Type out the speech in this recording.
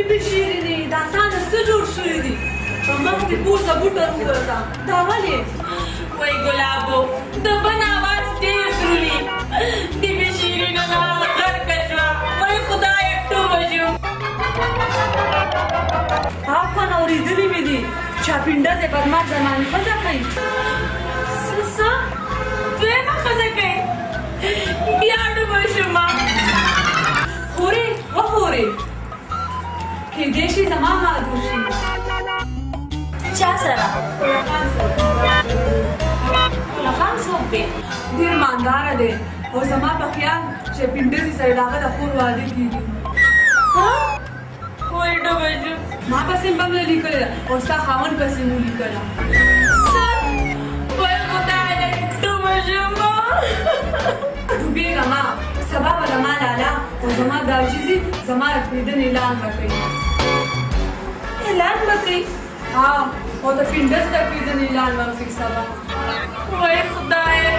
بي بي شیرینې، دا تا نه څه جوړ شوي دي؟ په مخ دې پوزه بوټه ووته، دا ولې؟ وای ګلابو، د بن آواز ډېر درولی. بي بي شیرینه لاړه غرقه شوه. وای خدایه، ډوبه شوم. ها کنه، اورېدلي مې دي چې پنډزی بدمعاش زمانې ښځه کوي. څه؟ دویمه ښځه کوي؟ بیا ډوبه شوم. خورې، وخورې، کېدای شي زما مات وشي. چا سره؟ خان سره. خان څوک دی؟ ډېر مانداره دی، او زما په خیال چې پنډزي سره د هغه د خور واده کېږي. ها، وای ډوبه شوم. ما پسې هم بنګله لیکلې ده او ستا خاوند پسې مو لیکله. څه؟ وای خدایه، ډوبه شوم. ډوبېږه ما، سبا به زما لالا او زما دا ښځې زما د پرېدنې اعلان به کوي. اعلان به کوي؟ ها، او د پنډز د پرېدنې اعلان به کوي سبا. وای خدایه.